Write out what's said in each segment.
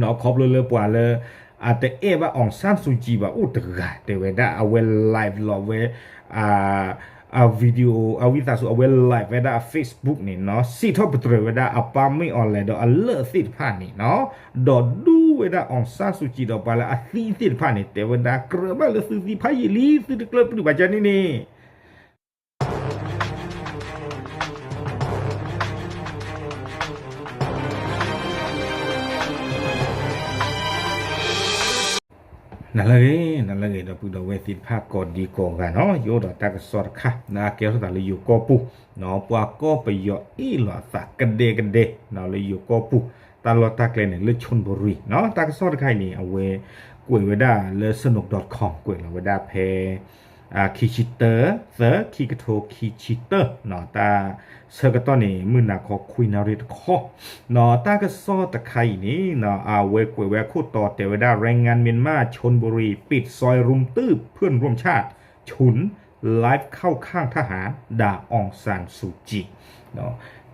ခီဖျိလၢပှၤလၢ အတအဲၣ်ဘၣ် အောင်ဆန်းစုကြည် ဘၣ်အိၣ်တဂၤ တဲဝဲဒၣ် အဝဲ live လီၤဝဲ အ video အဝံသးစူၤ အဝဲ live ဝဲဒၣ်အ Facebook န့ၣ်နီၤ စံးထီၣ်ပတြၢၤဝဲဒၣ်အပၢ်မ့ၢ်အီၤလဲၣ်ဒီးအလၢၢ်သ့ၣ်တဖၣ်န့ၣ်နီၤ ဒီးဒူဝဲဒၣ် အောင်ဆန်းစုကြည် ဒီးပှၤလၢအသံသ့ၣ်တဖၣ်န့ၣ် တဲဝဲဒၣ် ကြၢးဘၣ်လၢသုသံဖးယံာ်လံ သုတကျၢၢ်ပျုၢ်ဘၣ်ကန့ၣ်န့ၣ် နလၢဂ့ၤ နလၢဂ့ၤ ဒီပုၢ်ဒီဝဲၢ်သ့ၣ်တဖၣ် ကိးဒံကိးဂၤနီၤ ယအိၣ်ဒီးတၢ်ကစီၣ်တခါ လၢအကဲထီၣ်သးလၢယိၤကီၢ်ပူၤနီၤ ပှၤကီၢ်ပယီၤအ့ၣ်လိာ်အသးကဒဲကဒဲနီၤ လၢယိၤကီၢ်ပူၤ တၢ်လီၢ်တၢ်ကျဲန့ၣ် လၢ Chonburi နီၤ တၢ်ကစီၣ်တခါအံၤန့ၣ် အဝဲကွဲးဝဲဒၣ်လၢ snow dot com ကွဲးလီၤဝဲဒၣ်ဖဲ ခံဆံတၢ သၢ ခံကထိခံဆံတၢ တၢ်ဆၢကတီၢ်န့ၣ် မုၢ်နၤခီခွံနၣ်ရံၣ်တခီ နီၤ တၢ်ကစီၣ်တခါအံၤန့ၣ် အဝဲကွဲးဝဲအခိၣ်တီတဲဝဲဒၣ် แรงงานเมียนมาชลบุรีปิดซอยรุมตื้มเพื่อนร่วมชาติ ชุน ไลฟ์เข้าข้างทหาร ด่า องซาน ซูจี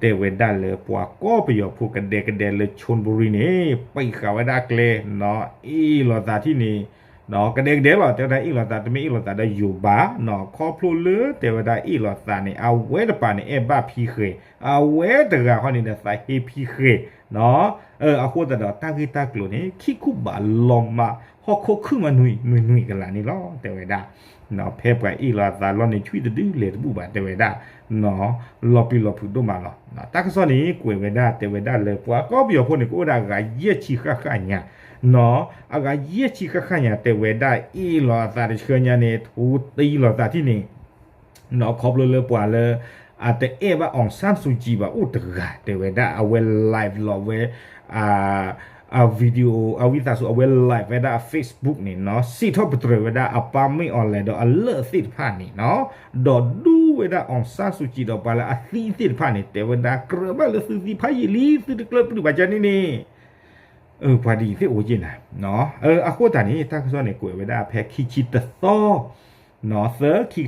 တဲဝဲဒၣ်လၢပှၤကီၢ်ပယီၤဖိကဒဲကဒဲလၢ Chonburi န့ၣ် ပံးဃာ်ဝဲဒၣ်ကျဲ နီၤ အ့ၣ်လိာ်သးထံၣ်န့ၣ် ကဒဲကဒဲလီၤ တဲဝဲဒၣ်အ့ၣ်လိာ်သး တမ့ၢ်အ့ၣ်လိာ်သးဒီးယိၤဘၣ်နီၤ ခီဖျိလၢတဲဝဲဒၣ်အ့ၣ်လိာ်သးန့ၣ် အဝဲတပၤန့ၣ် အဲၣ်ဘၣ်ဖံဃဲၤ အဝဲတဂၤဃီန့ၣ်ဒီးသးဟ့ဖံဃဲၤနီၤ အဃိသတးဒီးတၢ်ဂ့ၢ်တၢ်ကျိၤန့ၣ် ခံခူဘးလီၤမး ဟီၣ်ခိၣ်ခုၣ်မးနွံနွံကလးန့ၣ်လီၤ တဲဝဲဒၣ် ဖဲပှၤအ့ၣ်လိာ်သးလီၢ်န့ၣ် ဆွံတဒုလဲၤတဘူၣ်ဘၣ် တဲဝဲဒၣ် လီၤပျံၤလီၤဖုးဒိၣ်မးလီၤ တၢ်ကစီၣ်န့ၣ် ကွဲးဝဲဒၣ် တဲဝဲဒၣ်လၢပှၤကီၢ်ပယီၤဖိန့ၣ် ကအိၣ်ဝဲဒၣ်အဂၤယဲၢ်ဆံဃၣ်ဃၣ်ညါ နီၤ အဂၤယဲၢ်ဆံဃၣ်ဃၣ်ညါ တဲဝဲဒၣ်အ့ၣ်လိာ်အသးတဆှၢညါန့ၣ် ထိတံၢ်လိာ်သးထံၣ်န့ၣ် နီၤ ခီဖျိလၢပှၤလၢ အတအဲၣ်ဘၣ် အောင်ဆန်းစုကြည် ဘၣ်အိၣ်တဂၤ တဲဝဲဒၣ် အဝဲ live လီၤဝဲ အ video အဝံသးစူၤ အဝဲ live ဝဲဒၣ်အ Facebook န့ၣ်နီၤ စံးထီၣ်ပတြၢၤဝဲဒၣ်အပၢ်မ့ၢ်အီၤလဲၣ်ဒီးအလၢၢ်သ့ၣ်တဖၣ်န့ၣ်နီၤ ဒီးဒူဝဲဒၣ် အောင်ဆန်းစုကြည် ဒီးပှၤလၢအသံသ့ၣ်တဖၣ်န့ၣ် တဲဝဲဒၣ် ကြၢးဘၣ်လၢသုသံဖးယံာ်လံ သုတကျၢၢ်ပျုၢ်ဘၣ်ကန့ၣ်န့ၣ် ပှၤဒ်အံၤသ့ၣ်အိၣ်က့ၤနၤ အဃိသတးန့ၣ် တၢ်ကစီၣ်န့ၣ် ကွဲးဝဲဒၣ်ဖဲခံဆံတသီ နီၤ သၢ ခံက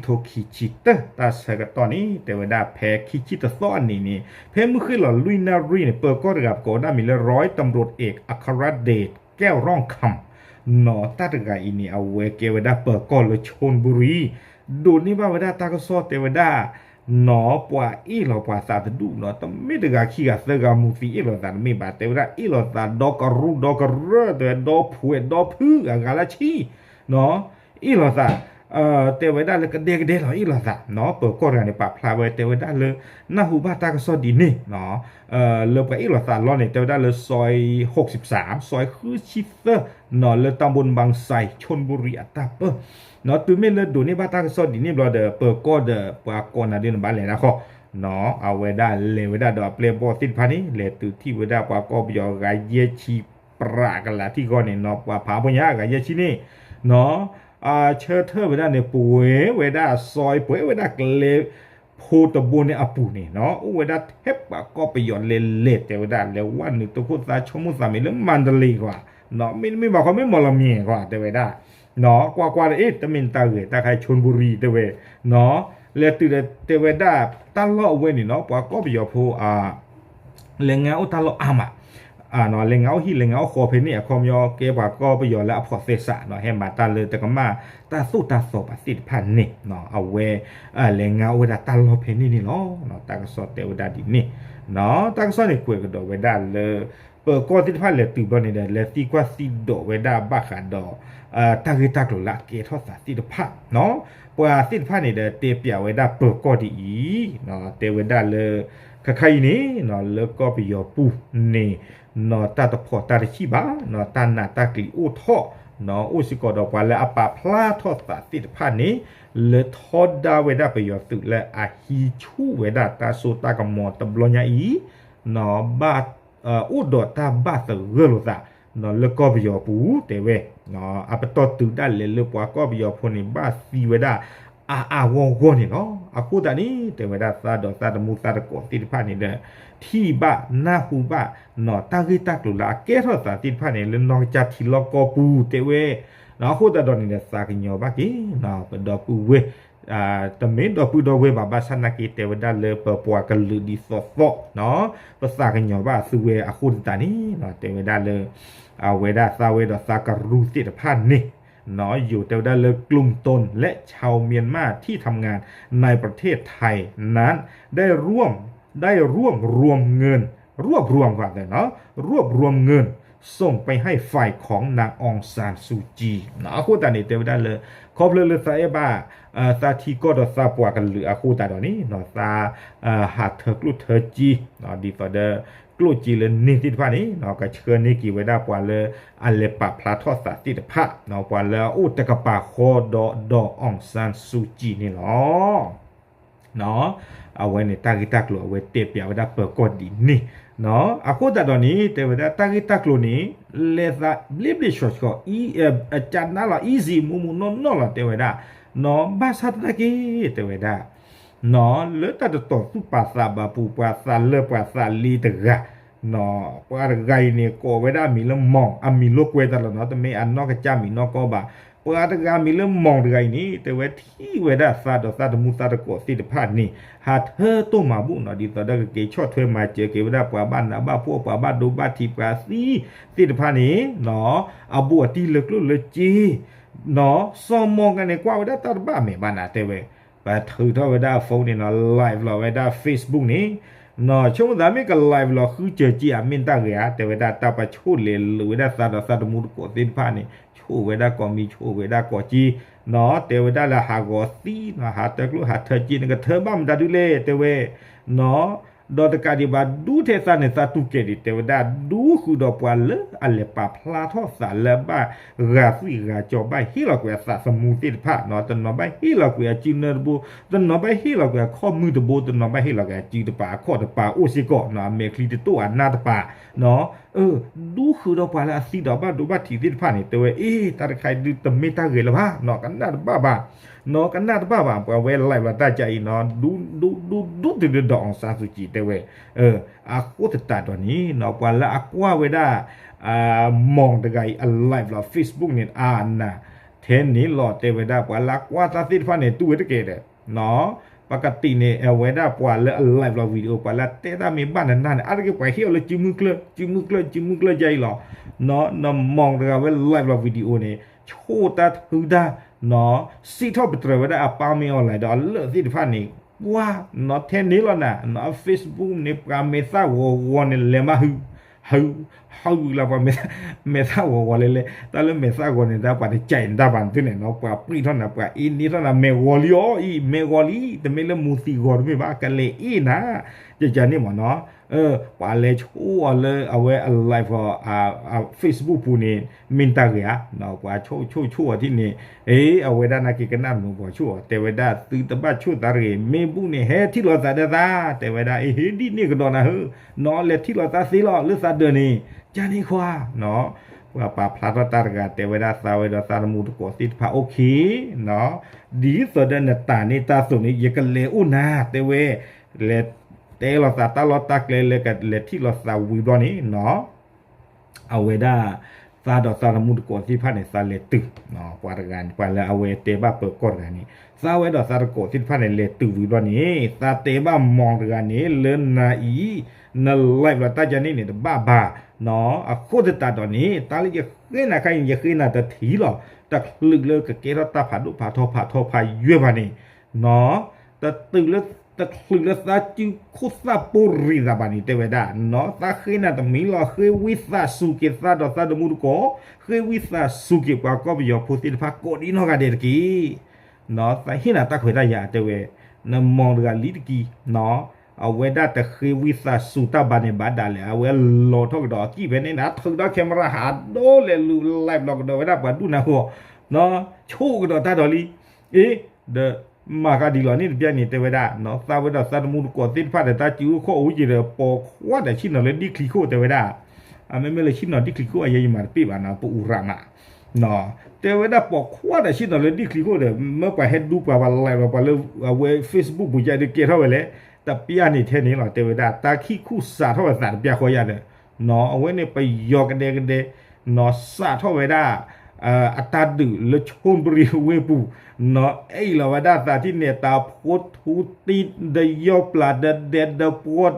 ထိခံဆံတၢ တၢ်ဆၢကတီၢ်န့ၣ် တဲဝဲဒၣ်ဖဲခံဆံတသီအနံၤန့ၣ် ဖဲမုၢ်ဃ့ၢ်လီၤလွံၢ်နၣ်ရံၣ်န့ၣ် ပၢၤကီၢ်တဂၤပကိးဝဲဒၣ်မံၤလၢ ร้อยตำรวจเอก อัครเดช แก้วร่องคำ နီၤ တၢ်တဂၤအံၤန့ၣ် အဝဲကဲဝဲဒၣ်ပၢၤကီၢ်လၢ ชลบุรี ဒိးန့ၢ်ဘၣ်ဝဲဒၣ်တၢ်ကစီၣ်တဲဝဲဒၣ် နီၤ ပှၤအ့ၣ်လိာ်ပှၤသးတဒူၣ်နီၤ တမ့ၢ်တဂၤခံဂၤသၢဂၤမူၤသံအ့ၣ်လိာ်သးတမ့ၢ်ဘၣ် တဲဝဲဒၣ်အ့ၣ်လိာ်သးဒီကရူၢ်ဒီကရၢ တဲဝဲဒီဖှဲးဒီဖုအဂၤလၢဆံ နီၤ အ့ၣ်လိာ်သး တဲဝဲဒၣ်လၢကဒဲကဒဲလီၤအ့ၣ်လိာ်သးနီၤ ပၢၤကီၢ်တဂၤန့ၣ် ပာ်ဖျါဝဲတဲဝဲဒၣ်လၢ နၢ်ဟူဘၣ်တၢ်ကစီၣ်ဒ်န့ၣ်နီၤ လၢပှၤအ့ၣ်လိာ်သးလီၢ်န့ၣ် တဲဝဲဒၣ်လၢ ซอย หกสิบสาม ซอย ဃုဆံသၢ နီၤ လၢ ตำบลบางไทร ชลบุรี အတၢ်ပၢၢ် နီၤ တုၤမ့ၢ်လၢဒိးန့ၢ်ဘၣ်တၢ်ကစီၣ်ဒ်န့ၣ်ဘျီဒီး ပၢၤကီၢ်ဒီးပှၤကိးနၤဒ်န့ၣ်ဘၣ်လဲၤဒၣ်ဃီ နီၤ အဝဲဒၣ်လဲၤဝဲဒၣ်ဒီးအပျဲၢ်ဘီၣ်သ့ၣ်တဖၣ်န့ၣ် လဲၤတုၤထံၣ်ဝဲဒၣ်ပှၤကီၢ်ပယီၤအဂၤယဲၢ်ဆံပြးကလးထံၣ်ဃီန့ၣ်နီၤ ပှၤဖးဖိညါအဂၤယဲၢ်ဆံန့ၣ် နီၤ အဆၢထၢၣ်ဝဲဒၣ်န့ၣ် ပှဲၤဝဲဒၣ်စီ ပှဲၤဝဲဒၣ်ကျဲ ဖိတဘိန့ၣ်အပူၤန့ၣ်နီၤ အိၣ်ဝဲဒၣ်ထဲပှၤကီၢ်ပယီၤလဲၤလဲၤ တဲဝဲဒၣ် လဲၤဝဲနုာ်တိခိၣ်သးဆိကမိၣ်သးမ့ၢ်လၢ မန္တလေး ကွၢ် နီၤ မ့တမ့ၢ်ဘၣ်ခီမ့ၢ် မော်လမြိုင် ကွၢ် တဲဝဲဒၣ် နီၤ ကွၢ်ကွၢ်ဒီး အ့ တမ့ၢ်နတၢ်ဂ့ၤ တၢ်ခါ ชลบุรี တဲဝဲ နီၤ လဲၤတုၤဒီးတဲဝဲဒၣ် တၢ်လီၢ်အဝဲန့ၣ်နီၤ ပှၤကီၢ်ပယီၤဖိ လဲၤငါအိၣ်တၢ်လီၢ်အါမး လဲၤငါအိၣ်ဟံၣ်လဲၤငါအိၣ်ဃီဖဲန့ၣ် အခီပညီကဲပှၤကီၢ်ပယီၤလၢအဖိးသဲစးနီၤ ဟဲမၤတၢ်လၢတကမၣ်တၢ်သိၣ်တၢ်သီဘၣ်သ့ၣ်တဖၣ်န့ၣ် အဝဲ လဲၤငါအိၣ်ဝဲဒၣ်တၢ်လီၢ်ဖဲန့ၣ်န့ၣ်လီၤ. တၢ်ကစီၣ်တဲဝဲဒၣ်ဒ်န့ၣ် တၢ်ကစီၣ်န့ၣ်ကွဲးကဒီးဝဲဒၣ်လၢ ပၢၤကီၢ်သ့ၣ်တဖၣ်လဲၤတုၤဘျီန့ၣ်ဒီး လဲၤသံကွၢ်သံဒိးဝဲဒၣ်ဘၣ်ဃးဒီး တၢ်ဂ့ၢ်တၢ်ကျိၤလၢအကဲထီၣ်သးသ့ၣ်တဖၣ် ပှၤသ့ၣ်တဖၣ်န့ၣ်ဒီးတဲပျးဝဲဒၣ်ပၢၤကီၢ်ဒ်အံၤ တဲဝဲဒၣ်လၢ ခါခါအံၤန့ၣ် လၢကီၢ်ပယီၤပူၤန့ၣ် နီၤ တၢ်တဖိးတၢ်တဆံၣ်ဘၣ် နီၤ တၢ်နးတၢ်ကျံၤအိၣ်ထီၣ် နီၤ အိၣ်စ့ၢ်ကီးဒီးပှၤလၢအပာ်ဖျါထီၣ်သးသ့ၣ်တဖၣ်န့ၣ် လၢထီဒါဝဲဒၣ်ပယီၤသုးလၢအဟံးဆူၣ်ဝဲဒၣ်တၢ်စိတၢ်ကမီၤတဘျီညါအံၤ နီၤ ဘၣ် အိၣ်ဒီးတၢ်ဘၣ်သဂၢၢ်လိာ်သး နီၤ လၢကီၢ်ပယီၤပူၤတဲဝဲ အပတီၢ်တုၤဒၣ်လဲာ်လၢပှၤကီၢ်ပယီၤဖိန့ၣ် ဘၣ်သံဝဲဒၣ် အါအါဂီၢ်ဂီၢ်န့ၣ်လီၤ. အဃိသတးန့ၣ် တဲဝဲဒၣ်သးဒီးသးတမူသးတကိးသ့ၣ်တဖၣ်န့ၣ်ဒီး ထံၣ်ဘၣ်နၢ်ဟူဘၣ် နီၤ တၢ်ဂ့ၢ်တၢ်ကျိၤလၢအကဲထီၣ်သးသ့ၣ်တဖၣ်န့ၣ် လၢနီၢ်ကစၢ်ထံလီၢ်ကီၢ်ပူၤတဲဝဲ အဃိသတးဒီးန့ၣ်ဒီး သးကညီၤဘၣ်က့ၤ ပဒီပုၢ်ဝဲၢ် တမ့ၢ်ဒီပုၢ်ဒီဝဲၢ်ဘၣ် ဘၣ်ဆၣ်နာ်က့တဲဝဲဒၣ်လၢပပှၤကလုာ်ဒ်သိးသိး ပသးကညီၤဘၣ်အသုဝဲအဃိသတးန့ၣ် တဲဝဲဒၣ်လၢ အဝဲဒၣ်သးဝဲဒီးသးကရူၢ်သ့ၣ်တဖၣ်န့ၣ် ယိၤတဲဝဲဒၣ်လၢ กลุ่มตนและชาวเมียนมาที่ทำงานในประเทศไทยนั้น ได้ร่วมได้ร่วมรวมเงิน รวบรวมก่อนเลยเนาะ รวบรวมเงิน ส่งไปให้ฝ่ายของนางองซานซูจี အဃိသတးန့ၣ် တဲဝဲဒၣ်လၢ ခီဖျိလၢသးအဲၣ်ဘၣ် သးထံကီၢ်ဒီးသးပှၤကလုာ်အဃိသတးဒီးန့ၣ် သးဟးထၢကျိၣ်ထၢစ့ ဒ်သိးဒီး ကျိၣ်စ့လၢန့ၢ်သ့ၣ်တဖၣ်န့ၣ် ကဆှၢန့ၢ်က့ၤဝဲဒၣ်ပှၤလၢအလဲၤပာ်ဖျါထီၣ်သးသ့ၣ်တဖၣ် ပှၤလၢအအိၣ်တကပၤဃီဒီး ဒီး အောင်ဆန်းစုကြည် န့ၣ်လီၤ. အဝဲန့ၣ်တၢ်ဂ့ၢ်တၢ်ကျိၤအဝဲတဲပၠးဝဲဒၣ်ပၢၤကီၢ်ဒ်န့ၣ် အဃိသတးဒီးန့ၣ် တဲဝဲဒၣ်တၢ်ဂ့ၢ်တၢ်ကျိၤန့ၣ် လဲၤသးဘျ့ဘျ့ဆှီဆှီ အကနၣ်လီၤ easy မူမူနီၢ်နီၢ်လီၤ တဲဝဲဒၣ် ဘၣ်ဆၣ်သနာ်က့ တဲဝဲဒၣ် လၢတၢ်တတီၤသူၣ်ပာ်သးဘၣ်ပူၤ ပှၤသးလၢပှၤသးလ့တဂၤ ပှၤတဂၤအံၤန့ၣ် ကိးဝဲဒၣ်အမံၤလၢ မီၢ် အမံၤလိာ်ကွဲသးလီၤနီၤ တမ့ၢ်အနီၢ်ကစၢ်မံၤနီၢ်ကီၢ်ဘၣ်. ပှၤတဂၤမံၤလၢ မီၢ် တဂၤအံၤန့ၣ် တဲဝဲထံၣ်ဝဲဒၣ်သးဒီးသးတမူသးတကိးသ့ၣ်တဖၣ်န့ၣ် ဟးထၢတိၢ်မၤဘူၣ်နီၤ ဒ်သိးဒီးကက့ၤဆီၣ်ထွဲမၤစၢၤက့ၤဝဲဒၣ်ပှၤဘၣ်နးဘၣ်ဖှီၣ် ပှၤဘၣ်ဒိဘၣ်ထံး ပှၤသံသ့ၣ်တဖၣ်န့ၣ် အဘူးအတံၢ်လၢကျိၣ်လၢစ့ စီၤမီၢ်တဂၤန့ၣ် ကွၢ်ဝဲဒၣ်တၢ်တဘၣ်မဲာ်ဘၣ်နၤ တဲဝဲ ပထုးထီၣ်ဝဲဒၣ်အ phone န့ၣ်နီၤ live လီၤဝဲဒၣ် Facebook န့ၣ် ဆိကမိၣ်သးမ့ၢ်က live လီၤဃုစၢၤက့ၤအမ့ၢ်တၢ်ဂ့ၤဧါ တဲဝဲဒၣ် တၢ်ပှၤဆိၣ်လဲၤလိာ်ဝဲဒၣ်သးဒီးသးတမူတကိးသ့ၣ်တဖၣ်န့ၣ် ဆိၣ်ဝဲဒၣ်ကိးမံၤ ဆိၣ်ဝဲဒၣ်ကိးစ့ နီၤ တဲဝဲဒၣ်လၢဟးဂီၤသံနီၤ ဟးထၢကျိၣ်ဟးထၢစ့ နကထၢဘၣ်မတၤဒုလဲၣ် တဲဝဲ နီၤ ဒီးတကးဒံးဘၣ် ဒူထဲသးန့ၣ် သးတူၢ်ကဲၤဒံး တဲဝဲဒၣ် ဒူဃုာ်ဒီးပှၤလၢအလဲၤပာ်ဖျါထီၣ်သးလၢဘၣ်ဂာ်သွံၣ်ဂာ်စီၤ ဘၣ်ဟ့ၣ်လီၤကွံာ်အသးသမူသ့ၣ်တဖၣ် တနီၤဘၣ်ဟ့ၣ်လီၤကွံာ်အစုနၢတဘိ တနီၤဘၣ်ဟ့ၣ်လီၤကွံာ်အခီၣ်မုၢ်တဘိ တနီၤဘၣ်ဟ့ၣ်လီၤကွံာ်အစုတပၤ အခီၣ်တပၤအိၣ်စ့ၢ်ကီး အမဲာ်ချံတတိၢ်အနၢ်တပၤ ဒူဃုာ်ဒီးပှၤလၢအသံဒီးဘၣ်ဒိဘၣ်ထံးသ့ၣ်တဖၣ်န့ၣ် တဲဝဲ အ့ တၢ်တခါအံၤဒုးတမ့ၢ်တၢ်ဂ့ၤလၢၤဘၣ် နီၤ ကနၣ်တဘၣ်ဘၣ် နီၤ ကနၣ်တဘၣ်ဘၣ် ပှၤဝဲ live လီၤတၢ်ကါအံၤနီၤ ဒူ ဒူ ဒူ ဒူတုၤဒီး အောင်ဆန်းစုကြည် တဲဝဲ အဃိသတးဒီးန့ၣ်နီၤ ပှၤလၢအကွၢ်ဝဲဒၣ် မီၢ် တဂၤအံၤအ live လီၤ Facebook န့ၣ် အနၢ် ထဲန့ၣ်လီၤ တဲဝဲဒၣ် ပှၤလၢအကွၢ်တၢ်သ့ၣ်တဖၣ်န့ၣ် တူၢ်ဝဲတကဲဒီး ပကတံၢ်န့ၣ် အဝဲဒၣ်ပှၤလၢအ live လီၤ video ပှၤလၢအတဲတၢ်မ့ၢ်ဘၣ်နနၢ်န့ၣ် အါတက့ၢ်ပှၤဟ့ၣ်အီၤလၢစုမုၢ်ကျၢၢ် စုမုၢ်ကျၢၢ် စုမုၢ်ကျၢၢ်ကါအံၤလီၤ နီၤ နမီၢ် တဂၤဝဲ live လီၤ video န့ၣ် ဆိၣ်တၢ်ထုတၢ် နီၤ စံးထီၣ်ပတြၢၤဝဲဒၣ်အပၢ်မ့ၢ် online ဒီးအလၢာ်သ့ၣ်တဖၣ်န့ၣ် ပှၤ နီၤ ထဲန့ၣ်လီၤနၤ နီၤ Facebook န့ၣ် ပှၤမဲာ်သၣ်ဂီၤဂီၤန့ၣ် လဲၤမးဟု ဟု ဟုလၢပှၤ မဲာ်သၣ်ဂီၤဂီၤလဲၤလဲၤ တၢ်လၢမဲာ်သၣ်ဂီၤန့ၣ် တၢ်ပှၤတကးအံၤနတၢ်ဘၣ်နသုန့ၣ်နီၤ ပှၤပှံၢ်ထီၣ်နၤ ပှၤအ့န့ၢ်ထီၣ်နၤ မဲာ်ဂီၤလံအီၤအံၤ မဲာ်ဂီၤလံ တမ့ၢ်လၢမူၤသံဂီၤတမ့ၢ်ဘၣ် ကလဲၤအ့ၣ်နၤ ကကန့ၣ်မ့ၢ်နီၤ ပှၤလဲၤဆိၣ်အီၤလၢအဝဲအ live အ Facebook ပူၤန့ၣ် မ့ၢ်တၢ်ဂ့ၤဧါ ပှၤဆိၣ်ဆိၣ်ဆိၣ်အီၤထံၣ်န့ၣ် အ့ အဝဲဒၣ်နာ်က့ၤကနၣ်တမုာ်ဘီဆိၣ်အီၤ တဲဝဲဒၣ်သုတဘၣ်ဆိၣ်သးတဂ့ၤ မ့ၢ်ဘူၣ်န့ၣ် ဟဲထံၣ်လိာ်သးဒီးသး တဲဝဲဒၣ် အ့ ဟ့ၣ်ဒ်န့ၣ်ကဒီးနၤဧၢ နီၤ လဲၤထံၣ်လိာ်သးသ့လီၤ လၢသးဒၢးန့ၣ် ကန့ၣ်ခွါ နီၤ ပှၤပာ်ဖျါထီၣ်တၢ်တဂၤ တဲဝဲဒၣ်သးဝဲဒီးသးတမူတကိးသ့ၣ်တဖၣ် okay နီၤ ဒ်သိးဒီးနတၢ်န့ၣ်တၢ်သိးန့ၣ် ယကလဲၤအိၣ်နၤ တဲဝဲ လဲၤတဲလိာ်သးတၢ်လီၢ်တၢ်ကျဲလၢကလဲၤထံၣ်လိာ်သးဝံၤဘျီန့ၣ်နီၤ အဝဲဒၣ် သးဒီးသးတမူတကိးသ့ၣ်တဖၣ်န့ၣ် သးလဲၤတုၤ ပှၤတဂၤန့ၣ် ပှၤလၢအဝဲတဲဘၣ်ပၢၤကီၢ်တဂၤန့ၣ် သးဝဲဒီးသးတကိးသ့ၣ်တဖၣ်န့ၣ် လဲၤတုၤဝံၤဘျီန့ၣ် သးတဲဘၣ်မီၢ်တဂၤန့ၣ် လၢနၤအံၤ န live လီၤတၢ်ကန့ၣ်န့ၣ် တဘၣ်ဘၣ် နီၤ အဃိသတးဒီးန့ၣ် တၢ်လၢယဃ့နၤခါအံၤ ယဃ့နၤတထံၣ်လီၤ တချုးလၢကကဲထီၣ်တၢ်ဖးဒိၣ်ဖးထီဖးထီဖးယွဲၢ်ဘၣ်န့ၣ် နီၤ တတုၤလၢ တချုးလၢသးစုခိၣ်သၣ်ပိၢ်ရံးသးဘၣ်န့ၣ် တဲဝဲဒၣ် နီၤ သးဃ့နၤတမံၤလီၤ ဃ့ဝံသးစူၤက့ၤသးဒီးသးတမူတကိး ဃ့ဝံသးစူၤက့ၤပှၤကီၢ်ပယီၤဖိသ့ၣ်တဖၣ်ကိးဒံနီၢ်ဂၤဒဲးတက့ၢ် နီၤ သးဟ့ၣ်နၤတၢ်ခွဲးတၢ်ယာ်တဲဝဲ နမီၢ်တဂၤလံတက့ၢ် နီၤ အဝဲဒၣ်တဃ့ဝံသးစူၤတၢ်ဘၣ်န့ၣ်ဘၣ်ဒၣ်လဲာ် အဝဲလီၤထီၣ်ကဒီးအကံၣ်ဖဲန့ၣ် နၤထုးဒီး camera ဟးဒိလဲၤလူၤ live လီၤကဒီးဝဲဒၣ်ပှၤဒူၣ်နၤဃိ နီၤ ဆိၣ်ကဒီးတၢ်ဒီးလံ အ့ ဒီး မၤဃးဒ်လီၤန့ၣ်တပျၢ်န့ၣ် တဲဝဲဒၣ် နီၤ သးဝဲဒီးသးတမူတကိးသ့ၣ်တဖၣ်ဒီး တၢ်စုအိၣ်ခီၣ်အိၣ်က့ၤဒီး ပိာ်ခွါဒီးဆ့ၣ်နီၤလၢဒံၣ်ချံခိၣ် တဲဝဲဒၣ် အမ့မ့ၢ်လၢဆ့ၣ်နီၤဒံၣ်ချံခိၣ်အယဲယမၤတပ့ၢ်ဘၣ်နီၤ ပအူရးမး တဲဝဲဒၣ်ပိာ်ခွါဒီးဆ့ၣ်နီၤလၢဒံၣ်ချံခိၣ်ဒီး မ့ၢ်ပှၤဟဲဒူပှၤ ပှၤလဲၤလီၤပှၤလၢ အဝဲ Facebook ပူၤကဒီးကဲထီၣ်ဝဲလဲၣ် တပျၢ်န့ၣ်ထဲန့ၣ်လီၤ တဲဝဲဒၣ် တၢ်ခံၣ်ခူၣ်စးထီၣ်ဝဲသးတပျၢ်ဃီယၤဒီး နီၤ အဝဲန့ၣ်ပယီၤကဒဲကဒဲ နီၤ စးထီၣ်ဝဲဒၣ် အတၢ်ဒုးလၢ ချူၣ်ဘရံဝ့ၢ်ပူၤ နီၤ အဲၣ်လီၤဝဲဒၣ်သးထံၣ်န့ၣ် တၢ်ဖိထူတံၢ် ဒီးယီၢ်ပျၢ်ဒီးဒဲဒီးပှီၢ်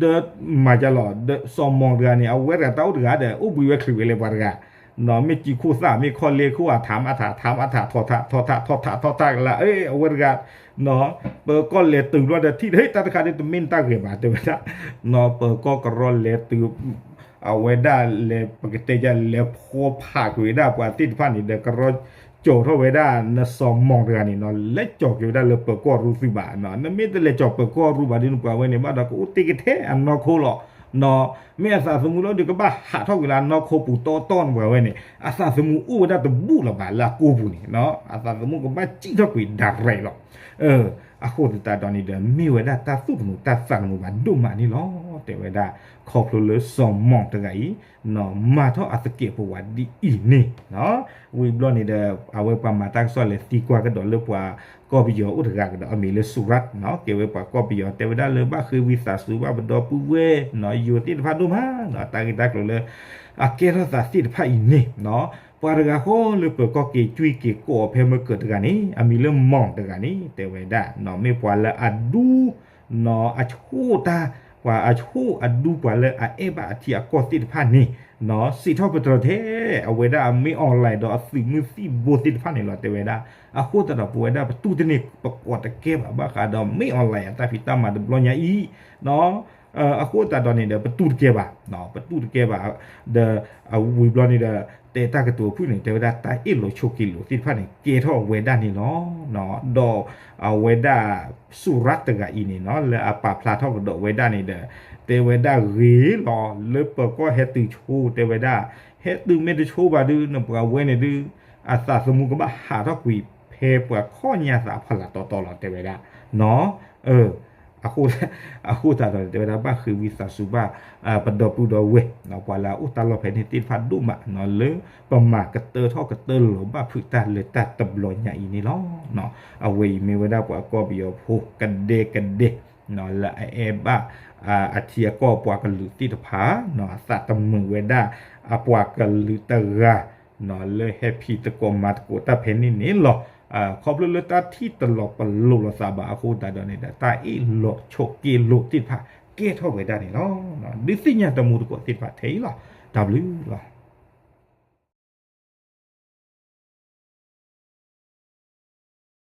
ဒီးမၤကလီၤ ဒီးစီၤမီၣ်တဂၤန့ၣ် အဝဲတဂၤတၢ်အိၣ်တဂၤဒီး အိၣ်ဘှံးဝဲချုးဝဲလၢပှၤတဂၤ, မ့ၢ်စံးခိၣ်သၣ် မ့ၢ်ခီၣ်လ့ခိၣ် အထါမးထါ ထါမးထါ ထီၣ်ထါ ထီၣ်ထါ ထီၣ်ထါ ထီၣ်ထါကလါ အဝဲတဂၤ ပၢၤကီၢ်လဲၤတုၤဘျီဒီးထံၣ် ဟ့ၣ် တၢ်တခါဒ်တမ့ၢ်နတၢ်ဂဲၤဘၣ် တဲဝဲဒၣ်, ပၢၤကီၢ်ကရီလဲၤတုၤ အဝဲဒၣ်လဲၤ ပကတဲယၤ လဲၤဖီဖးကွံာ်ဝဲဒၣ်ပှၤသ့ၣ်တဖၣ်န့ၣ်ဒီး ကရီကၠီၤထီၣ်ဝဲဒၣ် နစီၤမီၣ်တဂၤန့ၣ်နီၤ လဲၤကၠီၤက့ၤဝဲဒၣ်လၢပၢၤကီၢ်ရူၢ်သုးဘၣ်နီၤ နမ့ၢ်တလဲၤကၠီၤပၢၤကီၢ်ရူၢ်ဘၣ်ဒ်န့ၣ် ပှၤဝဲန့ၣ်ဘၣ်ဒီး ကအိၣ်တ့ၢ်ကထဲအနီၢ်ခိလီၤ. မ့ၢ်အသးသမူလီၤဒီး ကဘၣ်ဟးထီၣ်ကွံာ်လၢအနီၢ်ခိပူၤတီတီန့ၣ် ပှၤဝဲန့ၣ် အသးသမူအိၣ်ဝဲဒၣ်တဘူၣ်လၢၤဘၣ်လၢအကိာ်ပူၤန့ၣ်, အသးသမူကဘၣ်စံၣ်ထီၣ်ကွံာ် direct လီၤ. အဃိသတးဒီးန့ၣ်ဒီး မ့ၢ်ဝဲဒၣ်တၢ်သူၣ်တမုာ်တၢ်သးတမုာ်ဘၣ်ဒိၣ်မးန့ၣ်လီၤ. တဲဝဲဒၣ် ခီဖျိလၢစီၤမီၣ်တဂၤအံၤ မၤထီၣ်အသကဲးပဝးဒ်အံၤန့ၣ်, ဝံၤဘျီန့ၣ်ဒီး အဝဲပှၤမၤတၢ်ကစီၣ်လဲၤသံကွၢ်ကဒီးလၢပှၤကီၢ်ပယီၤအိၣ်တဂၤကဒီး အမံၤလၢစူၤရၣ်နီၤ ကဲဝဲပှၤကီၢ်ပယီၤ တဲဝဲဒၣ်လၢဘၣ်ဃ့ဝံသးစူၤ ဘၣ်ပဒီပုၢ်ဝဲၢ်နီၤ ယိၤသ့ၣ်တဖၣ်ဒိၣ်မးနီၤ တၢ်ဂ့ၢ်တၢ်ကျိၤလၢ အကဲထီၣ်သးသ့ၣ်တဖၣ်အံၤန့ၣ်နီၤ ပှၤတဂၤဃီလၢပၢၤကီၢ်က့ၤကွံက့ၤကိးအီၤဖဲမ့ၢ်ကၢၢ်တဂၤန့ၣ် အမံၤလၢမီၣ်တဂၤန့ၣ် တဲဝဲဒၣ်နီၤ မ့ၢ်ပှၤလၢအဒူ နီၤ အဆိၣ်တၢ် ပှၤအဆိၣ်အဒူ ပှၤလၢအအဲၣ်ဘၣ်အထံအကီၢ်သ့ၣ်တဖၣ်န့ၣ်နီၤ စံးထီၣ်ပတြၢၤထဲ အဝဲဒၣ်အမ့ၢ် online ဒီးအသုးမုၢ်သံၣ်ဘိသ့ၣ်တဖၣ်န့ၣ်လီၤ တဲဝဲဒၣ်. အဃိသတးဒီး ပဝဲဒၣ်ပတူၢ်တန့ၢ် ပကိးတကဲဘၣ် ဘၣ်ဃးဒီးမ့ၢ် online အတၢ်ဖံးတၢ်မၤတဘျီညါအံၤနီၤ အဃိသတးဒီးန့ၣ်ဒီး ပတူၢ်တကဲဘၣ်, ပတူၢ်တကဲဘၣ်, ဒီးအဝံၤဘျီန့ၣ်ဒီး တဲတၢ်ကတိၤဖုၣ်န့ၣ် တဲဝဲဒၣ်တၢ်အ့ၣ်လိာ်ဆိးက့လိာ်သ့ၣ်တဖၣ်န့ၣ် ကဲထီၣ်ဝဲဒၣ်န့ၣ်လီၤ. ဒီးအဝဲဒၣ် စူၤရၣ်တဂၤအံၤန့ၣ်နီၤ လၢအပာ်ဖျါထီၣ်ကဒီးဝဲဒၣ်န့ၣ်ဒီး တဲဝဲဒၣ်ဂ့ၤလီၤ လၢပၢၤကီၢ်ဟဲတုၤဆိ တဲဝဲဒၣ် ဟဲတုၤမ့ၢ်တဆိဘၣ်ဒုး နပှၤဝဲန့ၣ်ဒုး အသးသမူကဘၣ်ဟးထီၣ်ကွံာ်ဖဲပှၤခီၣ်ညါသးအဖီလာ်တီတီလီၤ တဲဝဲဒၣ်နီၤ အဃိသတးဒီး တဲဝဲဒၣ်ဘၣ်ဃ့ဝံသးစူၤဘၣ် ပဒီပုၢ်ဒီဝဲၢ် ပှၤလၢအအိၣ်တၢ်လီၢ်ဖဲန့ၣ်သ့ၣ်တဖၣ်ဒိၣ်မးနီၤ လၢပမၤကတၢၢ်ထီၣ်ကတၢၢ်လီၤဘၣ်ဖုးတၢ်လၢတၢ်တဘျီညါအံၤန့ၣ်လီၤ. အဝဲအံၤမ့ၢ်ဝဲဒၣ်ပှၤကီၢ်ပယီၤဖိကဒဲကဒဲ လၢအအဲၣ်ဘၣ် အထံအကီၢ်ပှၤကလုာ်သ့ၣ်တဖၣ် အသးတမုာ်ဝဲဒၣ် အပှၤကလုာ်တဂၤ လၢဟဲဖံးသကိးမၤသကိးတၢ်ဖဲန့ၣ်န့ၣ်လီၤ. ခီဖျိလၢတၢ်ထံၣ်တလီၤပလိာ်လိာ်သးဘၣ်အဃိသတးဒီးန့ၣ်ဒီး တၢ်အ့ၣ်လိာ်ဆိးက့လိာ်သ့ၣ်တဖၣ် ကဲထီၣ်ဝဲဒၣ်န့ၣ်လီၤ. ဒုးသ့ၣ်ညါတမူသကိးသ့ၣ်တဖၣ်ထဲအံၤလီၤ. တၢ်ဘျုးလီၤ.